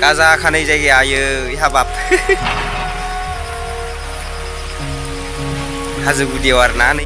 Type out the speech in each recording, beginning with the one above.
गाजा खानाय जायगाया आयै हाबाब हाजो गुदियाव आरोना नै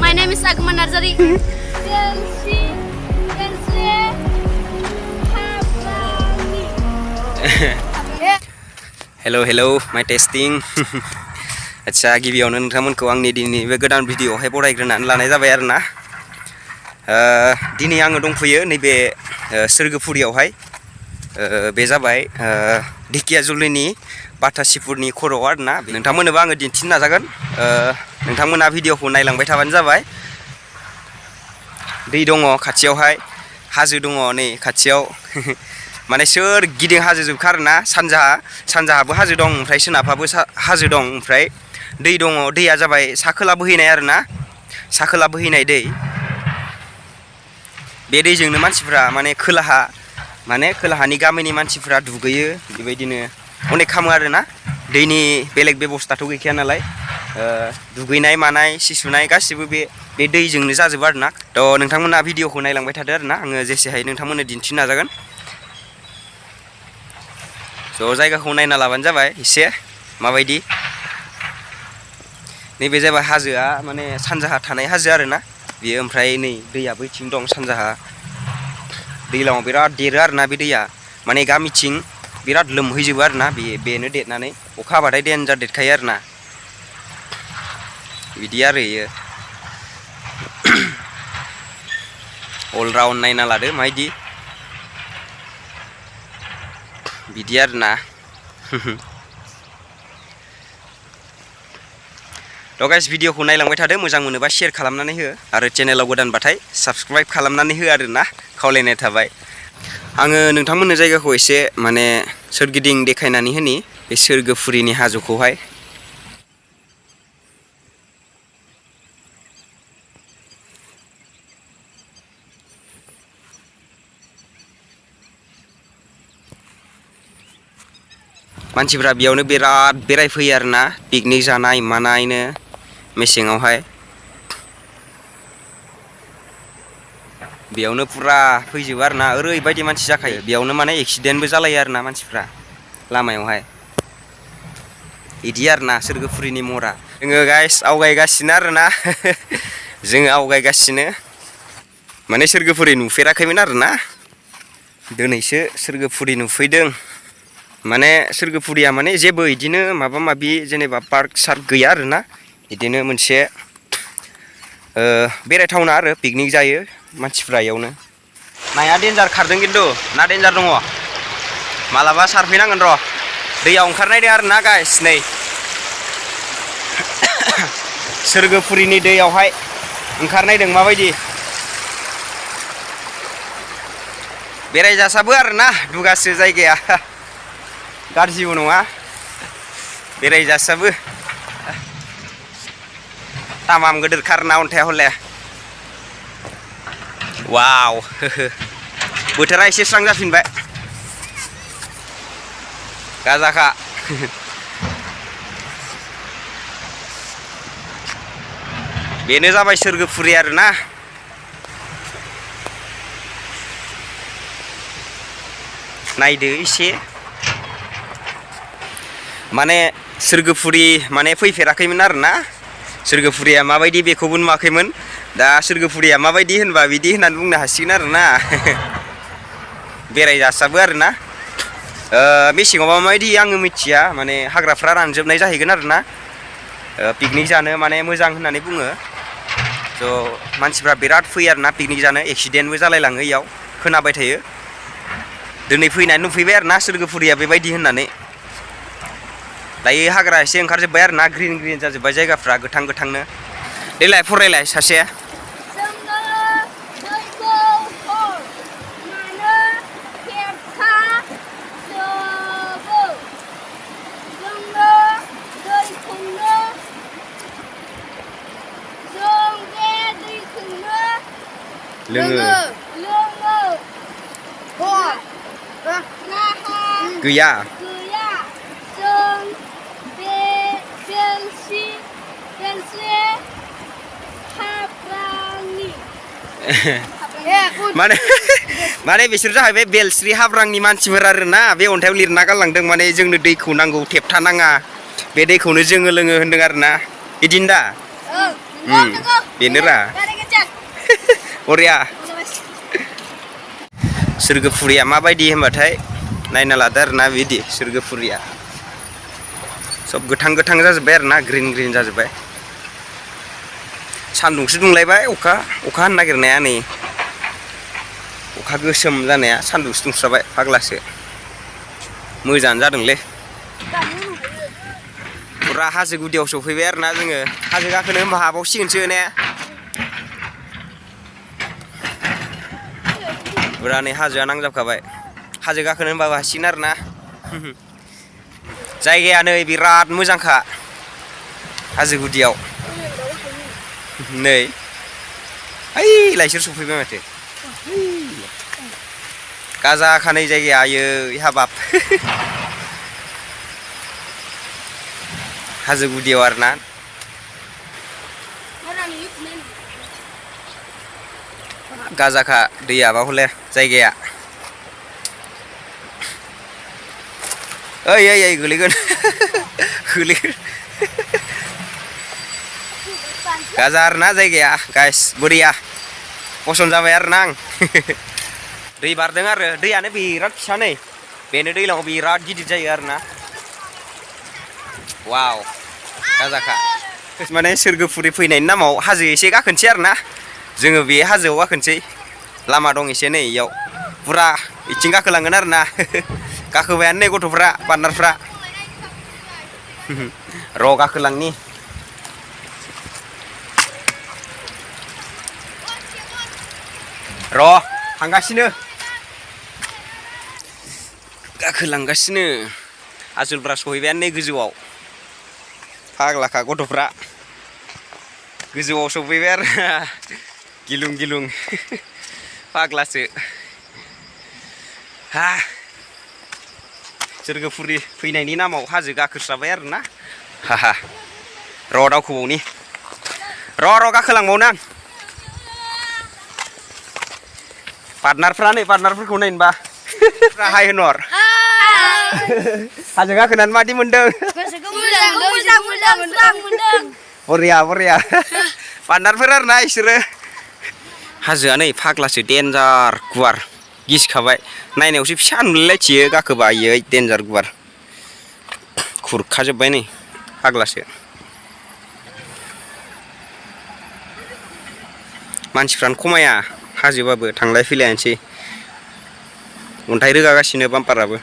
My name is Agman Narzari. Hello, my testing. आच्छा गिबियावनो नोंथांमोनखौ आंनि दिनैनि बे गोदान भिडिअ'आवहाय बरायग्रोनानै लानाय जाबाय आरोना। दिनै आङो दंफैयो नैबे सोरगोफुरियावहाय। बे जाबाय ढेकियाजुलिनि बाथासिपुरनि खर'आव आरोना। नोंथांमोननोबो आङो दिन्थिनो नाजागोन। नोंथांमोना भिडिअ'खौ नायलांबाय थाबानो जाबाय। दै दङ खाथियावहाय, हाजो दङ नै खाथियाव। माने सोरगिदिं हाजोजोबखा आरोना। सानजाहाबो हाजो दं, ओमफ्राय सोनाबहाबो हाजो दं, ओमफ्राय दै दङ। दैया जाबाय सा खोला बोहैनाय आरोना, सा खोला बोहैनाय दै। बे दैजोंनो मानसिफ्रा माने खोलाहानि गामिनि मानसिफ्रा दुगैयो, बेबायदिनो अनेक खालामो आरोना। दैनि बेलेग बेब'स्थाथ' गैखाया नालाय। दुगैनाय मानाय सि सुनाय गासिबो बे दैजोंनो जाजोबो आरोना। थ' नोंथांमोना भिडिअ'खौ नायलांबाय थादो आरोना, आङो जेसे हायो नोंथांमोननो दिन्थिनो नाजागोन। ज' जायगाखौ नायना लाबानो जाबाय एसे माबायदि। नैबे जाबाय हाजोआ, माने सानजाहा थानाय हाजो आरोना बेयो। ओमफ्राय नै दैया बैथिं दं सानजाहा। दैज्लाङाव बिराद देरो आरोना बे दैया, माने गामिथिं बिराद लोमहैजोबो आरोना। बेनो देरनानै अखा हाबाथाय देन्जार देरखायो आरोना। बिदि आरो इयो। अल राउन्ड नायना लादो माबायदि बिदि आरोना। थ' गाइस भिडिअ'खौ नायलांबाय थादो, मोजां मोनोबा शेयार खालामनानै हो, आरो चेनेलाव गोदानबाथाय साबस्क्राइब खालामनानै हो आरोना, खावलायनाय थाबाय। आङो नोंथांमोननो जायगाखौ एसे माने सोरगिदिं देखायनानै होनि बे सोरगोफुरिनि हाजोखौहाय। मानसिफ्रा बेयावनो बिराद बेरायफैयो आरोना, पिकनिक जानाय मानायनो मेसेङावहाय। बेयावनो फुरा फैजोबो आरोना, ओरैबायदि मानसि जाखायो बेयावनो, माने एक्सिडेन्टबो जालायो आरोना मानसिफ्रा लामायावहाय। बिदि आरोना सोरगोफुरिनि महरा। जोङो गाइस आवगायगासिनो आरोना। जोङो आवगायगासिनो, माने सोरगोफुरि नुफेराखैमोन आरोना, दिनैसो सोरगोफुरि नुफैदों। माने सोरगोफुरिया माने जेबो इदिनो माबा माबि जेनेबा पार्क सार्क गैया आरोना। बिदिनो मोनसे बेरायथावना आरो, पिकनिक जायो मानसिफ्रा इयावनो। नाया देन्जार खारदों, खिन्थु ना देन्जार दङ। मालाबा सारफैनांगोन र'। दैयाव ओंखारनायदों आरोना गाइस, नै सोरगोफुरिनि दैयावहाय ओंखारनायदों माबायदि। बेरायजासाबो आरोना, दुगासो जायगाया, गाज्रिबो नङा, बेरायजासाबो। तामाम गोदोरखा आरोना अन्थाया हले। वाव, बोथोरा एसे स्रां जाफिनबाय, गाजाखा। बेनो जाबाय सोरगोफुरि आरोना। नायदो एसे, माने सोरगोफुरि माने फैफेराखैमोन आरोना। सोरगोफुरिया माबायदि बेखौबो नुवाखैमोन। दा सोरगोफुरिया माबायदि होनबा बिदि होननानै बुंनो हासिगोन आरोना। बेरायजासाबो आरोना। मेसेङावबा माबायदि आङो मिथिया, माने हाग्राफ्रा रानजोबनाय जाहैगोन आरोना। पिकनिक जानो माने मोजां होननानै बुङो। स' मानसिफ्रा बिराद फैयो आरोना पिकनिक जानो, एक्सिडेन्टबो जालायलाङो इयाव, खोनाबाय थायो। दिनै फैनानै नुफैबाय आरोना सोरगोफुरिया बेबायदि होननानै। दायो हाग्रा एसे ओंखारजोब्बाय आरोना, ग्रिन ग्रिन जाजोब्बाय जायगाफ्रा, गोथां गोथांनो। देलाय फरायलाय सासे। लोङो Longer. Hor. Nahan. गैया Gaya. Jeng. Belsi. Belsi. Habrani. माने माने बिसोर जाहैबाय बेलस्रि हाब्रांनि मानसिफोर आरोना बे अन्थाइयाव लिरना गालांदों माने जोंनो दैखौ नांगौ थेबथा नाङा बे दैखौनो जोङो लोङो होनदों आरोना बिदिनो दा बेनोरा बरिया सोरगोफुरिया माबायदि होनबाथाय नायना लादो आरोना बिदि सोरगोफुरिया सब गोथां गोथां जाजोब्बाय आरोना ग्रिन ग्रिन जाजोब्बाय सान्दुंसो दुंलायबाय अखा हानो नागिरनाया नै अखा गोसोम जानाया सान्दुंसो दुंस्राबाय फाग्लासो मोजाङानो जादोंलै फुरा हाजो गुदियाव सफैबाय आरोना जोङो हाजो गाखोनो होनबा हाबावसिगोनसो ने फुरा नै हाजोआ नांजाबखाबाय हाजो गाखोनो होनबाबो हासिगोन आरोना जायगाया नै बिराद मोजांखा हाजो गुदियाव नै ओइ लाइसोर सफैबाय माथो गाजा खानाय जायगाया आयै हाबाब हाजो गुदियाव आरोना गाजाखा दैयाबा हले जायगाया ओइ ओइ ओइ गोलैगोन गोलैगोन गाजा आरोना जायगाया गाइस बरिया पसन्द जाबाय आरोना आं दै बारदों आरो दैयानो बिराद फिसा नै बेनो दैलाङाव बिराद गिदिर जायो आरोना वाव गाजाखा माने सोरगोफुरि फैनायनि नामाव हाजो एसे गाखोनोसै आरोना जोङो बे हाजोआव गाखोनोसै लामा दं एसे नै इयाव फुरा इथिं गाखोलांगोन आरोना गाखोबायानो नै गथ'फ्रा पार्टनारफ्रा र' गाखोलांनि र' थांगासिनो गाखोलांगासिनो आसोलफ्रा सहैबायानो नै गोजौआव फाग्लाखा गथ'फ्रा गोजौआव सफैबाय आरो गिलुं गिलुं फाग्लासो हा सोरगोफुरि फैनायनि नामाव हाजो गाखोस्राबाय आरोना हाहा र' दावखोबावनि र' गाखोलांबावनो आं पार्टनारफ्रा नै पार्टनारफोरखौ नायनोबा हाय होनहर हाजो गाखोनानै मादि मोनदों बरिया बरिया पार्टनारफोर आरोना इसोरो हाजोआ नै फाग्लासो देन्जार गुवार गिसिखाबाय नायनायावसो फिसा नुलायथियो गाखोबा आयै देन्जार गुवार खुरखाजोब्बाय नै फाग्लासो मानसिफ्रानो खमाया हाजोबाबो थांलाय फैलायानोसै अन्थाइ रोगागासिनो बाम्पाराबो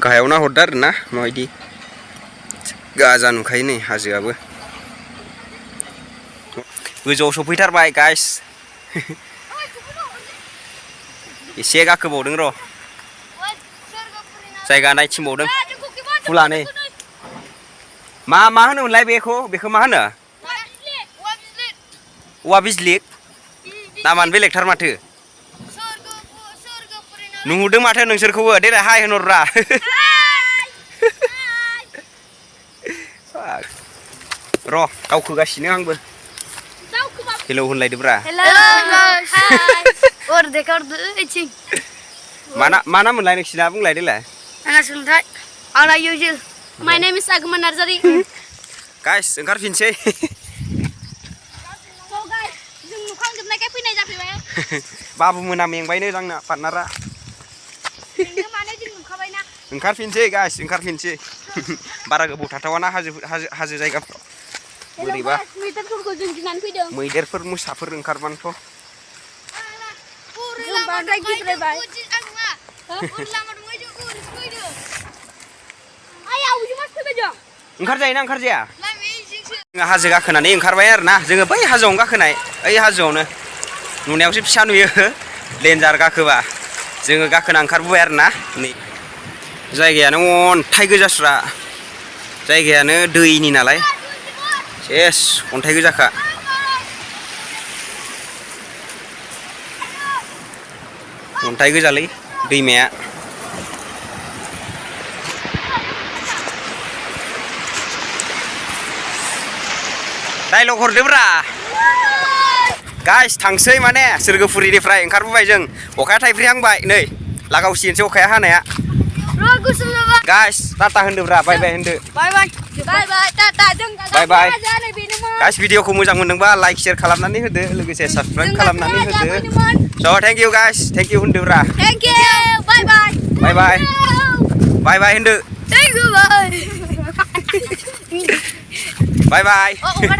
गाहायाव नाहरदो आरोना माबायदि गाजा नुखायो नै हाजोआबो गोजौआव सफैथारबाय गाइस एसे गाखोबावदों र' जायगा नायथिंबावदों फुला नै मा होनोमोनलाय बेखौ मा होनो औवा बिजलिक नामानो बेलेगथार माथो नुहुरदों माथो नोंसोरखौबो देलाय हाय होनहरब्रा र' दावखोगासिनो आंबो हेलौ होनलायदोब्रा मा नाममोनलाय नोंसिना बुंलाय देलाय My name is Agman Narzari. Guys ओंखारफिनसै बाबु मोना मेंबायनो जोंना पार्टनारा ओंखारफिनसै गाइस ओंखारफिनसै बारा गोबाव थाथावाना हाजो जायगाफ्राव बोरैबा मैदेरफोर मोसाफोर ओंखारबानोथ' ओंखारजायोना ओंखारजाया जोङो हाजो गाखोनानै ओंखारबाय आरोना जोङो बै हाजोआवनो गाखोनाय ओइ हाजोआवनो नुनायावसो फिसा नुयो देन्जार गाखोबा जोङो गाखोना ओंखारबोबाय आरोना नै जायगायानो अन्थाइ गोजास्रा जायगायानो दैनि नालाय सेस अन्थाइ गोजाखा अन्थाइ गोजालै दैमाया डाइलग हरदोब्रा गाइस थांसै माने सोरगोफुरिनिफ्राय ओंखारबोबाय जों अखाया थाइफ्रिहांबाय नै लागावसिगोनसो अखाया हानाया गाइस टाटा होनदोब्रा बाय बाय होनदो बाय टाटा जों बाय बाय जानो बेनोमोन गाइस भिडिअखौ मोजां मोनदोंबा लाइक शेयार खालामनानै होदो लोगोसे साबसक्राइब खालामनानै होदो स' thank you guys thank you होनदोब्रा thank you bye bye bye bye bye bye होनदो थेंक इउ बाय बाय बाय अ अखा